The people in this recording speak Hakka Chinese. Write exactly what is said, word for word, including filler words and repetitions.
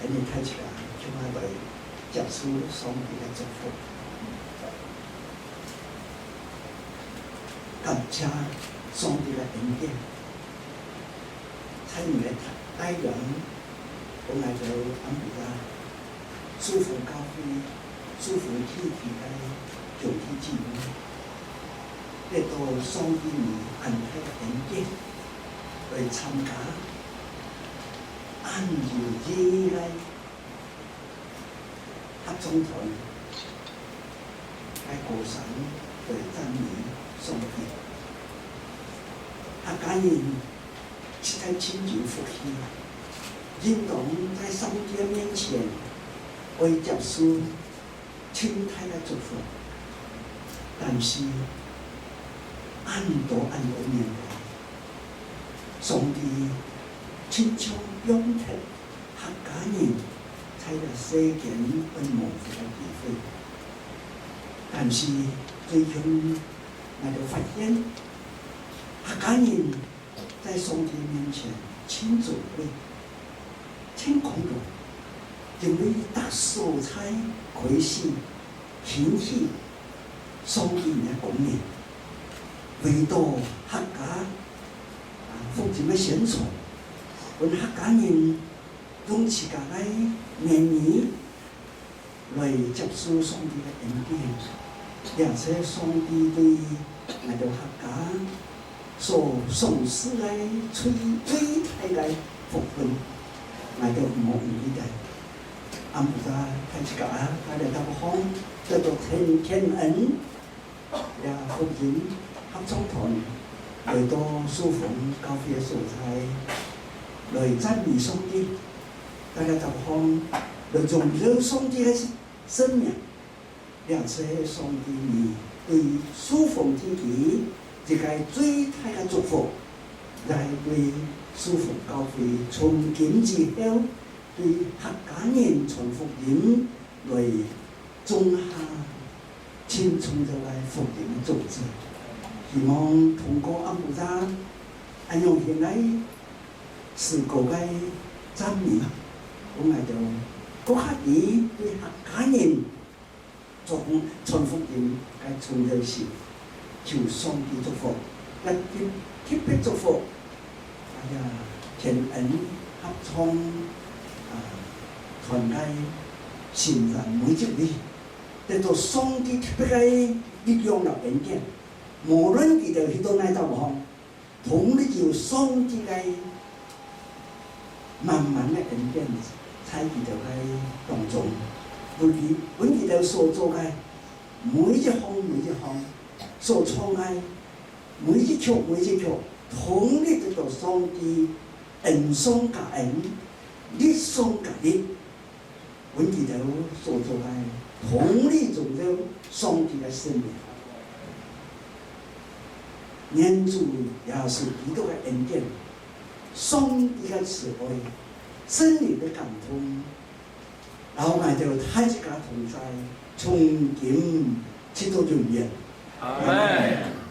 今日大自家共下來接受上帝个祝福，感謝上帝个恩典，在你个帶領，分𠊎兜暗晡夜祝福教會、祝福地區个兄弟姊妹，得到上帝你恁大个恩典，來參加恁有意義个 合唱團个歌聲來讚美上帝。客家人實在真有福氣，應當在上帝面前愛接受盡大个祝福。但是，恁多恁多年來，上帝親像放忒 客家人在這世間會蒙福个機會。但是最近，𠊎兜發現，客家人在上帝面前盡尊貴、盡光榮，因為逐所在開始興起上帝个工人，為到客家，啊，福音个宣傳，分客家人 用自家个言語來接受上帝个恩典。這係上帝對𠊎兜客家所賞賜个最，最大个福分，𠊎兜毋好毋記得。暗晡夜大自家啊，在這搭項得到天，天恩， 這福音合唱團來到壽豐教會个所在，來讚美上帝。大家同心來榮耀上帝个聖名。這就係上帝你對壽豐地區一個最大个祝福，也係對壽豐教會從今以後對客家人傳福音來 種下盡重要个福音个種子。希望通過暗晡夜恁樣形个詩歌个讚美，分𠊎兜更加知對客家人做傳福音个重要性。 求上帝祝福，也特，特別祝福，哎呀，天恩合唱，啊，團个成員每一位，得到上帝特別个力量摎恩典，無論佢兜去到哪搭項， 同你有上帝个滿滿个恩典在佢兜个當中，分佢，分佢兜所做个每一項每一項，所唱个每一曲每一曲，同你得到上帝恩上加恩，力上加力。 分佢兜所做个，同你榮耀上帝个聖名。願主耶穌基督个恩典，上帝个慈愛，聖靈个感動，摎𠊎兜大自家同在，從今直到永遠。阿們。